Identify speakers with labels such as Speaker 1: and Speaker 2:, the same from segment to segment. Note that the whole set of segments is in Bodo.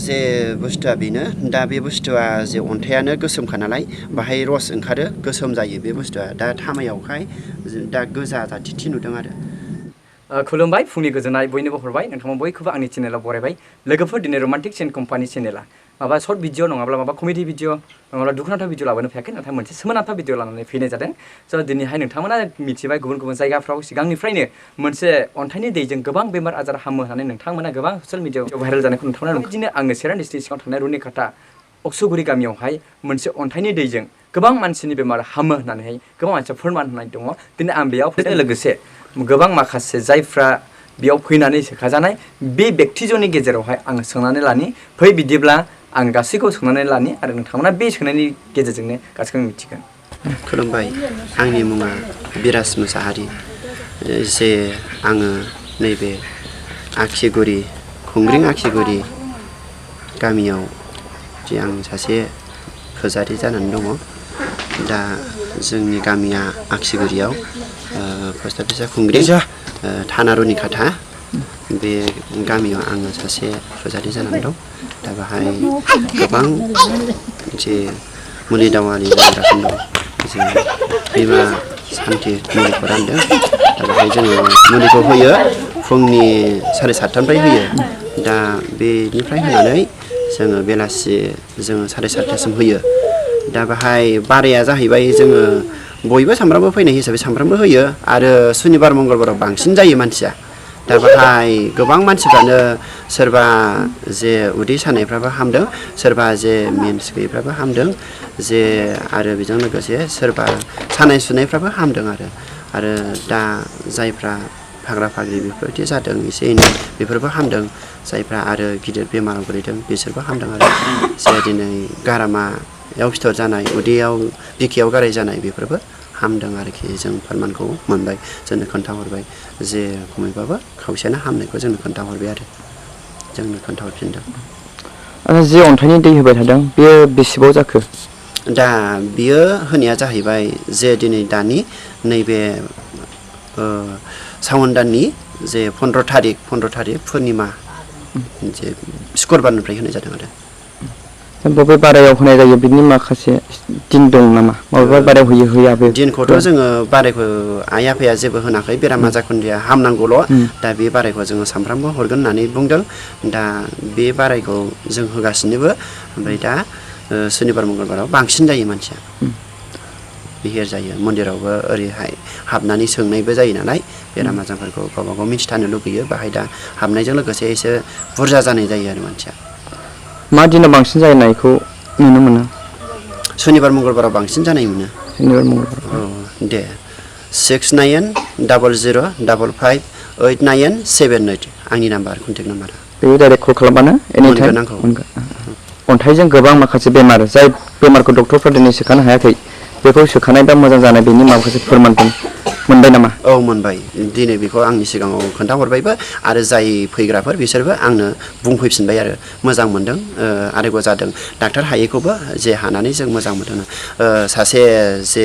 Speaker 1: जे बुस्थुआ बेनो दा बे बुस्थुआ जे अन्थायानो गोसोमखा नालाय बाहाय रस ओंखारो गोसोम जायो बे बुस्थुआ दा थामायावहाय दा गोजा जाथिथि नुदों आरो
Speaker 2: खुलुमबाय फुंनि गोजोननाय बयनोबो हरबाय नोंथांमोन बयखौबो आंनि चेनेलाव बरायबाय लोगोफोर दिनै रमान्टिक सेन कम्पानि चेनेला माबा सर्ट भिडिअ नङाब्ला माबा कमेडि भिडिअ नङाब्ला दुखुनांथाव भिडिअ लाबोनो फैयाखै नाथाय मोनसे सोमोनांथाव भिडिअ लानानै फैनाय जादों स' दिनैहाय नोंथांमोना मिथिबाय गुबुन गुबुन जायगाफ्राव सिगांनिफ्रायनो मोनसे अन्थाइनि दैजों गोबां बेमार आजार हामो होननानै नोंथांमोना गोबां ससियेल मिडियाआव भाइरेल जानायखौ नोंथांमोना बिदिनो आङो चिरां डिस्ट्रिक्ट सिङाव थानाय रुनिकाटा अक्सुगुरि गामियावहाय मोनसे अन्थाइनि दैजों गोबां मानसिनि बेमार हामो होननानैहाय गोबां मानसिया फोरमान होनाय दङ दिनै आं बेयाव फैनाय लोगोसे गोबां माखासे जायफ्रा बेयाव फैनानै सोखाजानाय बे बेक्तिजननि गेजेरावहाय आङो सोंनानै लानि फै बिदिब्ला आं गासैखौबो सोंनानै लानि आरो नोंथांमोना बे सोंनायनि गेजेरजोंनो गासैखौबो मिथिगोन
Speaker 1: खुलुमबाय आंनि मुङा बिराज मुसाहारि जे आङो नैबे आखिगुरि खुंग्रिं आखिगुरि गामियाव जे आं सासे फुजारि जानानै दङ दा जोंनि गामिया आखिगुरियाव पस्ट अफिसा खुंग्रिं थाना रुनिकाटा बे गामियाव आङो सासे फुजारि जानानै दं दा बाहाय गोबां जे मुलि दावालि जागासिनो दं जे बिमा सान्थि मुलिखौ रानदों दा बाहाय जोङो मुलिखौ होयो फुंनि 7:30निफ्राय होयो दा बेनिफ्राय होनानै जोङो बेलासि जोङो 7:30सिम होयो दा बाहाय बाराया जाहैबाय जोङो बयबो सामफ्रामबो फैनाय हिसाबै सामफ्रामबो होयो आरो सुनिबार मंगलबाराव बांसिन जायो मानसिया दा बाहाय गोबां मानसिफ्रानो सोरबा जे उदै सानायफ्राबो हामदों सोरबा जे मेन्स गैयैफ्राबो हामदों जे आरो बेजों लोगोसे सोरबा सानाय सुनायफ्राबो हामदों आरो दा जायफ्रा फाग्ला फाग्लि बेफोरबायदि जादों एसे एनै बेफोरबो हामदों जायफ्रा आरो गिदिर बेमाराव गोलैदों बिसोरबो हामदों आरो जे दिनै गारामायाव फिथर जानाय उदैयाव बिखायाव गाराय जानाय बेफोरबो हामदों आरोखि जों फोरमानखौ मोनबाय जोंनो खोन्थाहरबाय जे खमैबाबो खावसेयानो हामनायखौ जोंनो खोन्थाहरबाय आरो जोंनो खोन्थाहरफिनदों
Speaker 2: जे अन्थाइनि दै होबाय थादों बेयो बेसेबां जाखो
Speaker 1: दा बियो होनाया जाहैबाय जे दिनै दानि नैबे सावन दाननि जे 15 थारिख पुर्निमा जे शुक्रबारनिफ्राय होनाय जादों आरो
Speaker 2: बबे बारायाव होनाय जायो बिनि माखासे दिन दं नामा बबेबा बारायाव होया बे
Speaker 1: दिनखौथ' जोङो बारायखौ आइ आफाया जेबो होनाखै बेराम आजारखुन्दिया हामनांगौल' दा बे बारायखौ जोङो सानफ्रामबो हरगोन होननानै बुंदों दा बे बारायखौ जों होगासिनोबो ओमफ्राय दा सुनिबार मंगलबाराव बांसिन जायो मानसिया बिहिर जायो मन्दिरावबो ओरैहाय हाबनानै सोंनायबो जायो नालाय बेराम आजारफोरखौ गावबा गाव मिथिथानो लुगैयो बाहाय दा हाबनायजों लोगोसे एसे बुरजा जानाय जायो आरो मानसिया
Speaker 2: मा दिनाव बांसिन जानायखौ नुनो मोनो
Speaker 1: सुनिबार मंगलबाराव बांसिन जानाय मोनो
Speaker 2: सुनिबार मंगलबार
Speaker 1: औ दे 69555898 आंनि नाम्बार कन्टेक्ट नाम्बारा
Speaker 2: बे डाइरेक्ट कल खालामबानो एनिटाइम मोनगोन अन्थाइजों गोबां माखासे बेमार जाय बेमारखौ डक्टरफ्रा दिनै सोखानो हायाखै बेखौ सोखानाय बा मोजां जानाय बेनि माखासे फोरमानफोर मोनबाय नामा
Speaker 1: औ मोनबाय दिनै बेखौ आंनि सिगाङाव खोन्थाहरबायबो आरो जाय फैग्राफोर बिसोरबो आंनो बुंफैफिनबाय आरो मोजां मोनदों आरोग जादों डाक्टार हायैखौबो जे हानानै जों मोजां मोनदों सासे जे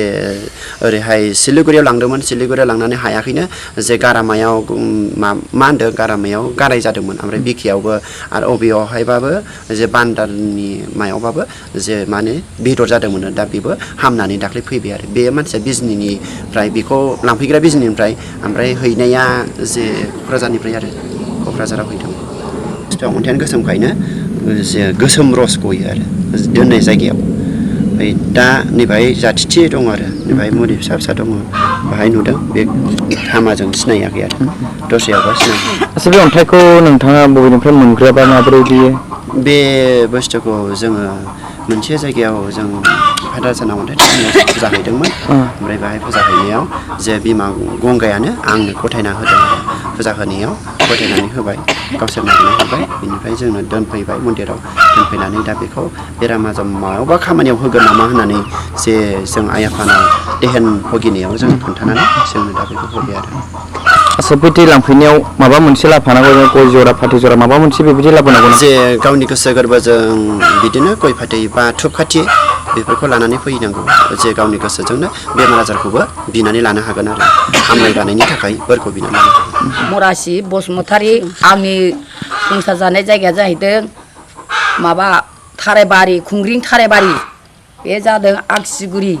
Speaker 1: ओरैहाय सिलिगुरियाव लांदोंमोन सिलिगुरियाव लांनानै हायाखैनो जे गारामायाव मा होनदों गारामायाव गाराय जादोंमोन ओमफ्राय बिखायावबो आरो अबेयावहायबाबो जे बान्दारनि मायावबाबो जे माने बेदर जादोंमोन दा बेबो हामनानै दाख्लै फैबाय आरो बे मानसिया बिजनिनिफ्राय बेखौ लांफैग्रा बिजनिनिफ्राय ओमफ्राय हैनाया जे क'क्राझारनिफ्राय आरो क'क्राझाराव हैदों अन्थायानो गोसोमखायनो जे गोसोम रस गयो आरो दोननाय जायगायाव ओमफ्राय दा नैबाहाय जाथिथि दं आरो नैबाहाय मुलि फिसा फिसा दङ बाहाय नुदों बे हामाजों सिनायाखै आरो दस्रायावबा सिनायो
Speaker 2: आच्चा बे अन्थाइखौ नोंथाङा बबेनिफ्राय मोनग्रोआबा माबोरै बियो
Speaker 1: बे बुस्थुखौ जोङो मोनसे जायगायाव जों फादारसानाव अन्थाइ फुजा हैदोंमोन ओमफ्राय बाहाय फुजा हैनायाव जे बिमा गंगायानो आंनो गथायना होदों फुजा होनायाव गथायनानै होबाय गावसोर नागिरना हरबाय बेनिफ्राय जोंनो दोनफैबाय मन्दिराव दोनफैनानै दा बेखौ बेराम आजार मायावबा खामानियाव होगोन नामा होननानै जे जों आइ आफानाव देहेन भगिनायाव जों खोन्थानानै जोंनो दा बेखौ होबाय आरो
Speaker 2: आच्चा बे दै लांफैनायाव माबा मोनसे लाफानांगौ गय जरा फाथै जरा माबा मोनसे बेबायदि लाबोनांगौ
Speaker 1: जे गावनि गोसो गोरबोजों बिदिनो गय फाथै बा धुपखाथि बेफोरखौ लानानै फैनांगौ जे गावनि गोसोजोंनो बेमार आजारखौबो बिनानै लानो हागोन आरो हामलाय लानायनि थाखाय बोरखौ बिनानै लानो हागोन
Speaker 3: मरासि बसुमतारी आंनि संसार जानाय जायगाया जाहैदों माबा थारायबारि खुंग्रिं थारायबारि बे जादों आगसिगुरि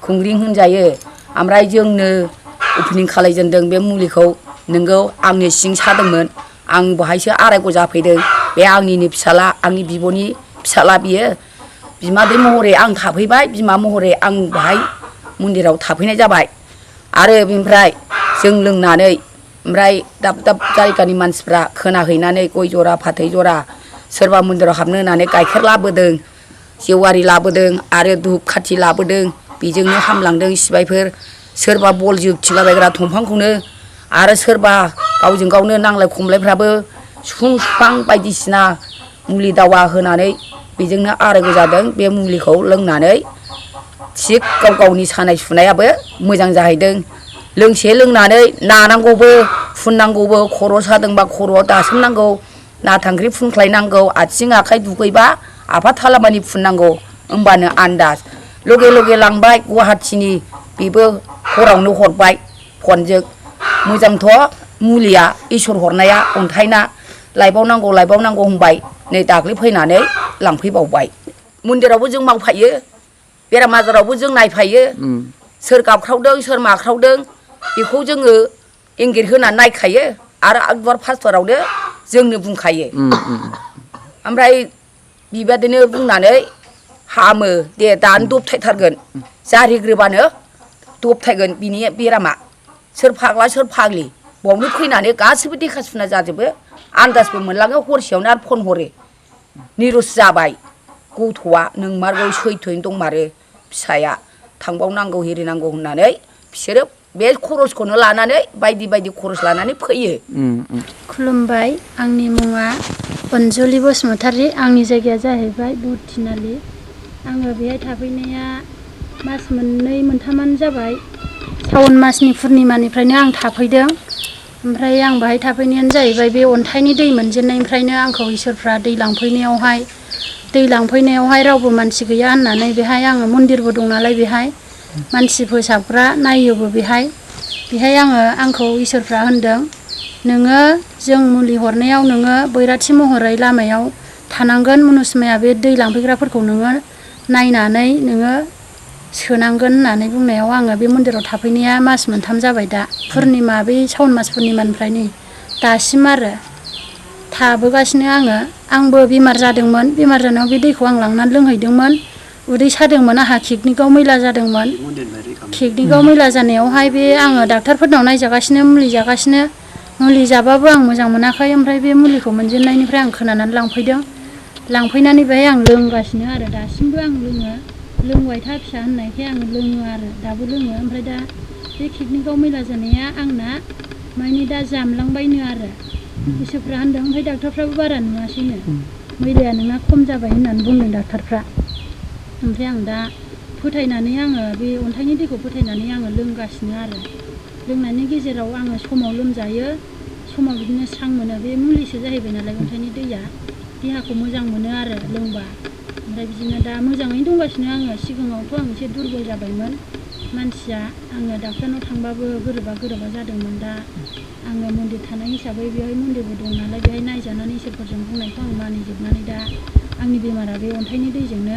Speaker 3: खुंग्रिं होनजायो ओमफ्राय जोंनो अपेनिं खालायजेनदों बे मुलिखौ नोंगौ आंनि सिं सादोंमोन आं बहायसो आरायग' जाफैदों बे आंनिनो फिसाला आंनि बिब'नि फिसाला बियो बिमादै महरै आं थाफैबाय बिमा महरै आं बाहाय मन्दिराव थाफैनाय जाबाय आरो बेनिफ्राय जों लोंनानै ओमफ्राय दाब दाब जायगानि मानसिफ्रा खोनाहैनानै गय जरा फाथै जरा सोरबा मन्दिराव हाबनो होनानै गाइखेर लाबोदों जेवारि लाबोदों आरो धुप खाथि लाबोदों बेजोंनो हामलांदों सिबायफोर सोरबा बल जोथिलाबायग्रा दंफांखौनो आरो सोरबा गावजों गावनो नांलाय खमलायफ्राबो सिफुं सुफां बायदिसिना मुलि दावा होनानै बेजोंनो आरायग' जादों बे मुलिखौ लोंनानै थिग गाव गावनि सानाय सुनायाबो मोजां जाहैदों लोंसे लोंनानै नानांगौबो फुननांगौबो खर' सादोंबा खर'आव दासोमनांगौ नाथांख्रि फुनख्लायनांगौ आथिं आखाइ दुगैबा आफाथालामानि फुननांगौ होमबानो आन्दाज लगे लगे लांबाय गुवाहाटिनि बेबो हरावनो हरबाय फनजों मोजांथ' मुलिया इसोर हरनाया अन्थाइना लायबावनांगौ होनबाय नै दाख्लै फैनानै लांफैबावबाय मन्दिरावबो जों मावफायो बेराम आजारावबो जों नायफायो सोर गाबख्रावदों सोर माख्रावदों बेखौ जोङो इंगित होनानै नायखायो आरो आकबर फास्टरावनो जोंनो बुंखायो ओमफ्राय बेबादिनो बुंनानै हामो दे दानो दबथायथारगोन जारिग्रोबानो दबथायगोन बिनि बेरामा सोर फाग्ला सोर फाग्लि बावनो फैनानै गासिबो देखा सुना जाजोबो आन्दाजबो मोनलाङो हरसेयावनो आरो फन हरो निरस जाबाय गथ'आ नोंमारगौ सैथोयैनो दंमारो फिसाया थांबावनांगौ हिरिनांगौ होननानै बिसोरो बे खरसखौनो लानानै बायदि बायदि खरस लानानै फैयो।
Speaker 4: खुलुमबाय आंनि मुङा अनजुलि बसुमतारी आंनि जायगाया जाहैबाय बुथिनालि आङो बेहाय थाफैनाया मास मोननै मोनथामानो जाबाय सावन मासनि पुर्निमानिफ्रायनो आं थाफैदों ओमफ्राय आं बाहाय थाफैनायानो जाहैबाय बे अन्थाइनि दै मोनजेननायनिफ्रायनो आंखौ इसोरफ्रा दै लांफैनायावहाय रावबो मानसि गैया होननानै बेहाय आङो मन्दिरबो दं नालाय बेहाय मानसि फोसाबग्रा नायोबो बेहाय आंखौ इसोरफ्रा होनदों नोङो जों मुलि हरनायाव नोङो बैराथि महरै लामायाव थानांगोन मुनुसमाया बे दै लांफैग्राफोरखौ नोङो नायनानै नोङो सोनांगोन होननानै बुंनायाव आङो बे मन्दिराव थाफैनाया मास मोनथाम जाबाय दा पुर्निमा बे सावन मास पुर्निमानिफ्रायनो दासिम आरो थाबोगासिनो आंबो बेमार जादोंमोन बेमार जानायाव बे दैखौ आं लांनानै लोंहैदोंमोन उदै सादोंमोन आंहा किडनिकआव मैला जादोंमोन किडनिकआव मैला जानायावहाय बे आङो डाक्टारफोरनाव नायजागासिनो मुलि जागासिनो मुलि जाबाबो आं मोजां मोनाखै ओमफ्राय बे मुलिखौ मोनजेननायनिफ्राय आं खोनानानै लांफैनानै बेहाय आं लोंगासिनो आरो दासिमबो आं लोंबाय था फिसा होननायखाय आं लोङो आरो दाबो लोङो ओमफ्राय दा बे किडनिकआव मैला जानाया आंना माने दा जामलांबायनो आरो इसोरफ्रा होनदों ओमफ्राय डाक्टारफ्राबो बारा नुवासैनो मैलाया नोंना खम जाबाय होननानै बुंदों डाक्टारफ्रा ओमफ्राय आं दा फोथायनानै आङो बे अन्थाइनि दैखौ फोथायनानै आङो लोंगासिनो आरो लोंनायनि गेजेराव आङो समाव लोमजायो समाव बिदिनो स्रां मोनो बे मुलिसो जाहैबाय नालाय अन्थाइनि दैया देहाखौ मोजां मोनो आरो लोंबा ओमफ्राय बिदिनो दा मोजाङैनो दंगासिनो आङो सिगाङावथ' आं एसे दुरबल जाबायमोन मानसिया आङो डाक्टारनाव थांबाबो गोरोबा जादोंमोन दा आङो मन्दिर थानाय हिसाबै बेवहाय मन्दिरबो दं नालाय बेहाय नायजानानै इसोरफोरजों बुंनायखौ आं मानिजोबनानै दा आंनि बेमारा बे अन्थाइनि दैजोंनो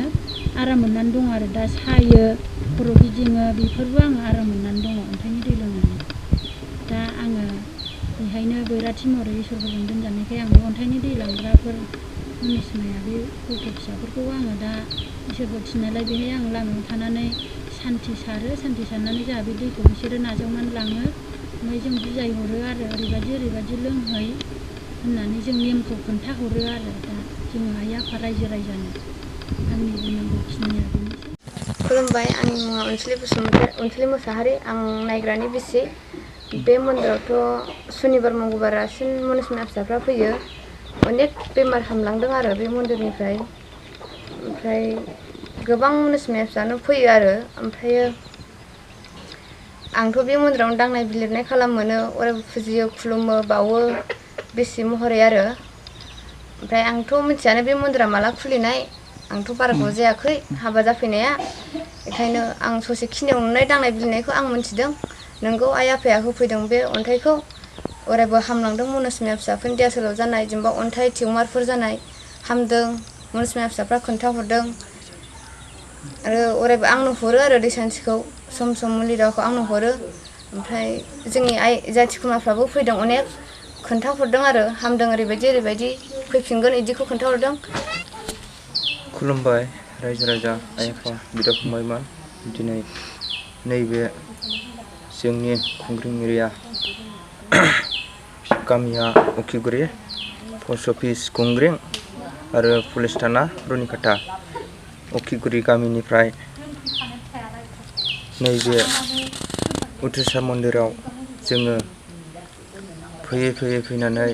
Speaker 4: आराम मोननानै दं आरो दा सायो खर' गिदिङो बेफोरबो आङो आराम मोननानै दङ अन्थाइनि दै लोंनानै दा आङो बेहायनो बैराथि महरै इसोरफोरजों दोनजानायखाय आं बे अन्थाइनि दै लांग्राफोर मुनिसमाया बे गथ' फिसाफोरखौ आङो दा इसोरफोर थिननायलाय बेहाय आं लामायाव थानानै सान्थि सारनानै जोंहा बे दैखौ बिसोरो नाजावनानै लाङो ओमफ्राय जों बुजायहरो आरो ओरैबायदि लोंहै होननानै जों नेमखौ खोन्थाहरो आरो दा जोङो आइ आफा रायजो राजानो आंनि बुंनांगौखिनिया बेनोसै।
Speaker 5: खुलुमबाय आंनि मुङा अनसुलि मोसाहारि आं नायग्रानि बिसि बे मन्दिरावथ' सुनिबार मंगलबारासिम मुनुसमा फिसाफ्रा फैयो अनेक बेमार हामलांदों आरो बे मन्दिरनिफ्राय ओमफ्राय गोबां मुनुसमा फिसानो फैयो आरो ओमफ्रायो आंथ' बे मन्दिरावनो दांनाय बिलिरनाय खालामो अरायबो फुजियो खुलुमो बावो बिसि महरै आरो ओमफ्राय आंथ' मिथियानो बे मन्दिरा माला खुलिनाय आंथ' बारा गोबाव जायाखै हाबा जाफैनाया बेखायनो आं ससे खिनियाव नुनाय दांनाय बिलिरनायखौ आं मिथिदों नोंगौ आइ आफाया होफैदों बे अन्थाइखौ अरायबो हामलांदों मुनुसमा फिसाफोरनि देहा सोलेराव जानाय जेनेबा अन्थाइ टिउमारफोर जानाय हामदों मुनुस बिमा फिसाफ्रा खोन्थाहरदों आरो अरायबो आंनो हरो आरो दै सान्थिखौ सम सम मुलि दावाखौ आंनो हरो ओमफ्राय जोंनि आइ जाथि खुरमाफ्राबो फैदों अनेक खोन्थाहरदों आरो हामदों ओरैबायदि फैफिनगोन इदिखौ खोन्थाहरदों।
Speaker 6: खुलुमबाय रायजो राजा आइ आफा बिदा फंबायमोन दिनै नैबे जोंनि खुंग्रिं एरिया गामिया उखिगुरि पस्ट अफिस खुंग्रिं आरो पुलिस थाना रुनिकाटा उखिगुरि गामिनिफ्राय नैबे उथ्रिसार मन्दिराव जोङो फैनानै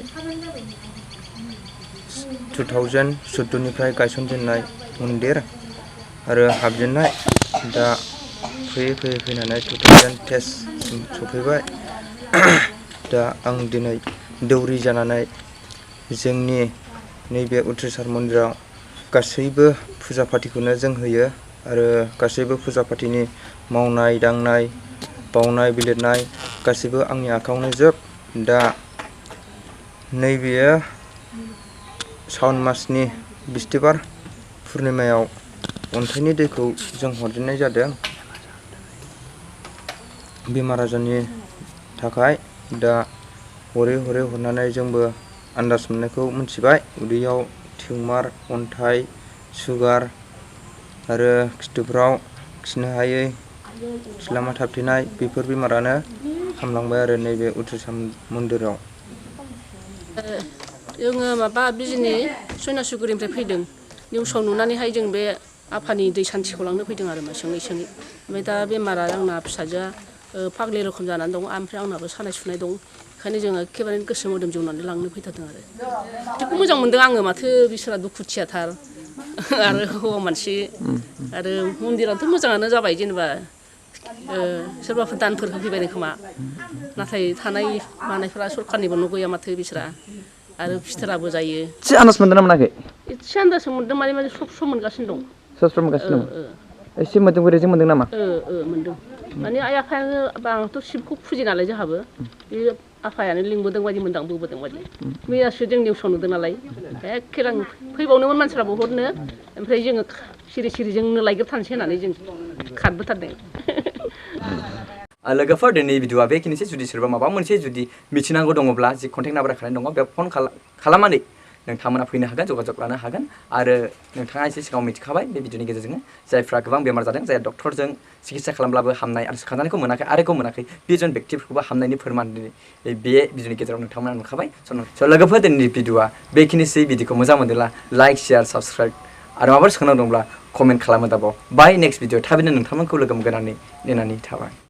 Speaker 6: 2014निफ्राय गायसनजेननाय मन्दिर आरो हाबजेननाय दा फैनानै 2010सिम सफैबाय। दा आं दिनै दौरि जानानै जोंनि नैबे उथ्रिसार मन्दिराव गासैबो फुजा फाथिखौनो जों होयो आरो गासैबो फुजा फाथिनि मावनाय दांनाय बावनाय बिलिरनाय गासैबो आंनि आखायावनो जोब। दा नैबेयो सावन मासनि बिस्थिबार पुर्निमायाव अन्थाइनि दैखौ जों हरजेननाय जादों बेमार आजारनि थाखाय। दा हरै हरनानै जोंबो आन्दाज मोननायखौ मिथिबाय उदैयाव टिउमार अन्थाइ सुगार आरो खिथुफ्राव खिनो हायै खिलामा थाबथेनाय बेफोर बेमारानो हामलांबाय आरो नैबे उथ्रिसार मन्दिराव।
Speaker 7: जोङो माबा बिजनि सयनासुगुरिनिफ्राय फैदों निउसाव नुनानैहाय जों बे आफानि दै सान्थिखौ लांनो फैदों आरो सोङै ओमफ्राय दा बेमारा आंना फिसाजोआ फाग्लि रोखोम जानानै दं ओमफ्राय आंनाबो सानाय सुनाय दं ओंखायनो जोङो एखेबारे गोसो मोदोम जौनानै लांनो फैथारदों आरो बेखौ मोजां मोनदों आङो माथो बिसोरा दुखुथियाथार आरो हौवा मानसि आरो मन्दिराथ' मोजाङानो जाबाय जेनेबा सोरबाफोर दानफोर होफैबाय खोमा नाथाय थानाय मानायफ्रा सरखारनिबो न' गैया माथो बिसोरा आरो फिथाराबो जायो।
Speaker 2: एसे आन्दाज मोनदों ना मोनाखै?
Speaker 7: एसे आन्दाज मोनदों माने सब मोनगासिनो दं।
Speaker 2: सब मोनगासिनो दं। एसे मोदोम गोरैजों मोनदों नामा?
Speaker 7: मोनदों माने आइ आफायानो आंथ' शिबखौ फुजियो नालाय जोंहाबो बे आफायानो लिंबोदों बायदि मोनदां बोबोदों बायदि मैयासो जों निउसाव नुदों नालाय एखे आं फैबावनोमोन मानसिफ्रा बहुदनो ओमफ्राय जोङो सिरि जोंनो लायग्रोथारनोसै होननानै जों खारबोथारदों।
Speaker 2: लोगोफोर दिनै भिडिअआ बेखिनिसै जुदि सोरबा माबा मोनसे जुदि मिथिनांगौ दङब्ला जि कन्टेक्ट नाम्बार खालामनाय दङ बेयाव फन खालामनानै नोंथांमोना फैनो हागोन जगाजग लानो हागोन आरो नोंथाङा एसे सिगाङाव मिथिखाबाय बे भिडिअनि गेजेरजोंनो जायफ्रा गोबां बेमार जादों जाय डक्टरजों सिकित्सा खालामब्लाबो हामनाय आरो सोखाजानायखौ मोनाखै आरोखौ मोनाखै बेजन बेक्तिफोरखौबो हामनायनि फोरमान बे भिडिअनि गेजेराव नोंथांमोना नुखाबाय। स' लोगोफोर दिनैनि भिडिअआ बेखिनिसै भिडिअखौ मोजां मोनदोंब्ला लाइक शेयार साबस्क्राइब आरो माबाफोर सोंनांगौ दंब्ला कमेन्ट खालामनो दाबाव बाय नेक्स्ट भिडिअ थाबैनो नोंथांमोनखौ लोगो मोनगोन होननानै नेनानै थाबाय।